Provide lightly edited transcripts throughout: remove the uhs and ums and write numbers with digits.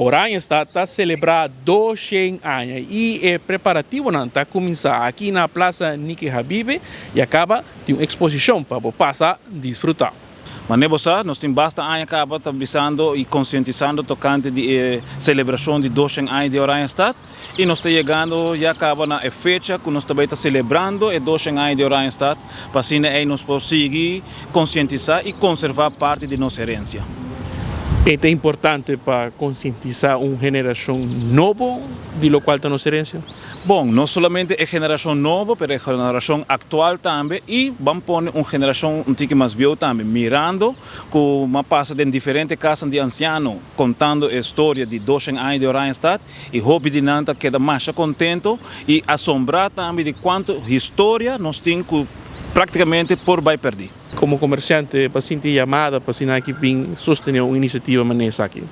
Oranjestad ta selebrá 200 aña i e preparativonan ta kuminsá aki na Plaza Niki Habibe i a kaba di un eksposishon pa bo pasa disfrutá. Manera bo sa, nos tin basta aña kaba ta bisando i konsientisando tokante di e selebrashon di 200 aña di Oranjestad i nos ta yegando ya kaba na e fecha ku nos ta bai ta selebrando e 200 aña di Oranjestad pa asina ei nos por sigui konsientisá i konservá parti di nos herensia. E ta importante pa konsientisá un generashon nobo di lokual ta nos herensia? Bon, no solamente e generashon nobo, pero e generashon aktual tambe i ban pone un generashon un tiki mas bieu tambe, mirando ku m'a pasa den diferente kasnan di ansiano kontando e storia di 200 aña di Oranjestad i hopi di nan ta keda masha kontento i asombrá tambe di kuantu historia nos tin ku práktikamente por bai pèrdí. Komo komersiante bo a sinti yamada pa asina aki bin sostené un inisiativa manera esaki?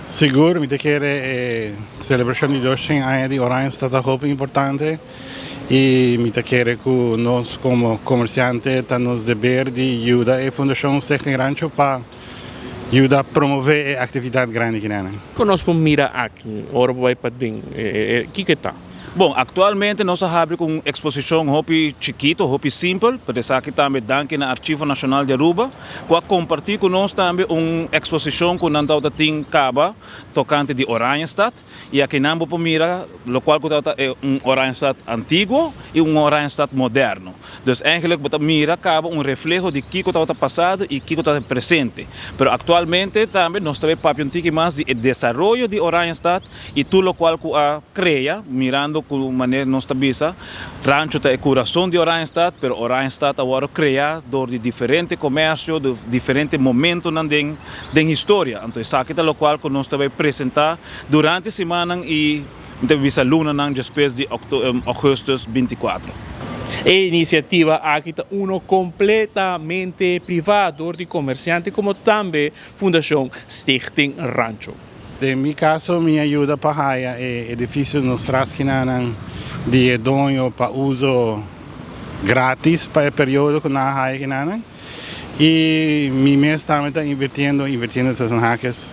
Sigur, mi ta kere e selebrashon di 200 aña di Oranjestad ta hopi importante i mi ta kere ku nos komo komersiante ta nos deber di yuda e Fundashon Stichting Rancho pa yuda promove e aktividat grandi kinan. Kon nos por mira aki ora bo bai paden? Kiko e ta? Bon, aktualmente nos a habri ku un eksposishon hopi chikito, hopi simpel, pero esaki tambe danki na Archivo Nashonal di Aruba, ku a kompartí ku nos tambe un eksposishon ku nan tabata tin kaba tokante di Oranjestad. I akinan bo por mira lokual ku tabata e un Oranjestad antiguo i un Oranjestad moderno. Dus eigenlijk bo ta mira kaba un refleho di kiko tabata pasado i kiko ta presente. Pero aktualmente tambe nos ta bay papia un tiki mas di e desaroyo di Oranjestad i tur lokual ku a krea, mirando ku manera nos ta bisa, Rancho ta e kurason di Oranjestad, pero Oranjestad a wòrdu krea dor di diferente komersio, di diferente momentonan den den historia. Anto esaki ta lokual ku nos ta bay presentá durante simannan i mi ta bisa lunanan despues di ougùstùs 24. E inisiativa aki ta uno kompletamente privá dor di komersiante komo tambe Fundashon Stichting Rancho. Den mi kaso mi a yuda pa haya e edifisio nos tras kinanan di e doño pa uso gratis pa e periodo ku nan a haya kinanan i mi mes tambe ta invirtiendo, invirtiendo tussen haakjes,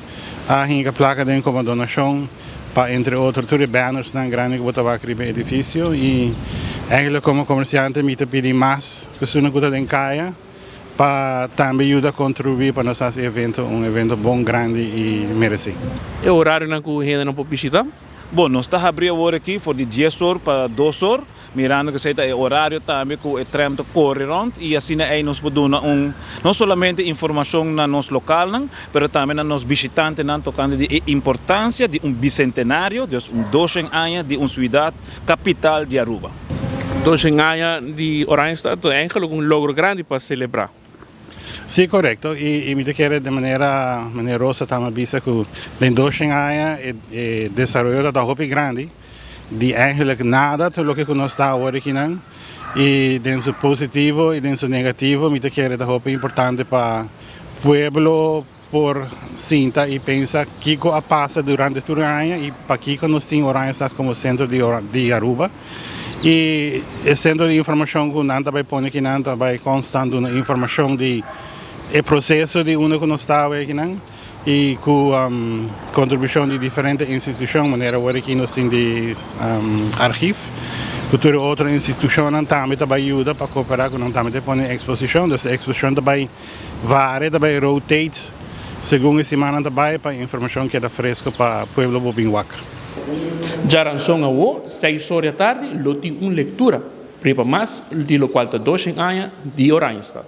a hinka plaka den komo donashon pa entre otro tur e bannersnan grandi ku bo ta wak riba e edifisio i eigenlijk komo komersiante mi ta pidi mas ku esuna ku ta den kaya. Pa tambe yuda kontribuí pa nos hasi e evento un evento bon, grandi i meresí. E orarionan ku hendenan por bishitá? Bon, nos ta habrí awor aki for di 10 or pa 2 or, mirando ku esei ta e orario tambe ku e tram ta kore rònt i asina ei nos por duna un no solamente informashon na nos lokalnan, pero tambe na nos bishitantenan tokante di e importansia di un bisentenario, dus un 200 aña di un siudat kapital di Aruba. 200 aña di Oranjestad ta eigenlijk un logro grandi pa celebra. Sí, korekto. I mi ta kere den manera meneer Rosa tamba bisa ku den 200 aña e desaroyo ta ta hopi grandi di eigenlijk nada tur loke ku nos ta awor akinan i den su positivo i den su negativo mi ta kere ta hopi importante pa pueblo por sinta i pensa kiko a pasa durante tur e aña i pakiko nos tin Oranjestad komo sentro di Aruba. I e sentro di informashon ku nan ta bai pone akinan ta bai konstant duna informashon di e proseso di unda ku nos ta awe akinan i ku kontribushon di diferente institushon manera awor aki nos tin di archief ku tur e otro institushonnan tambe ta bai yuda pa koperá ku nan tambe ta pone eksposishon. Dus e eksposishon ta bai Varia ta bai rotate segun e simannan ta bai pa informacion keda fresco pa pueblo bo bin wak. Djaranson awo, seis or di atardi, lo tin un lectura riba mas di locual ta 200 aña di Oranjestad.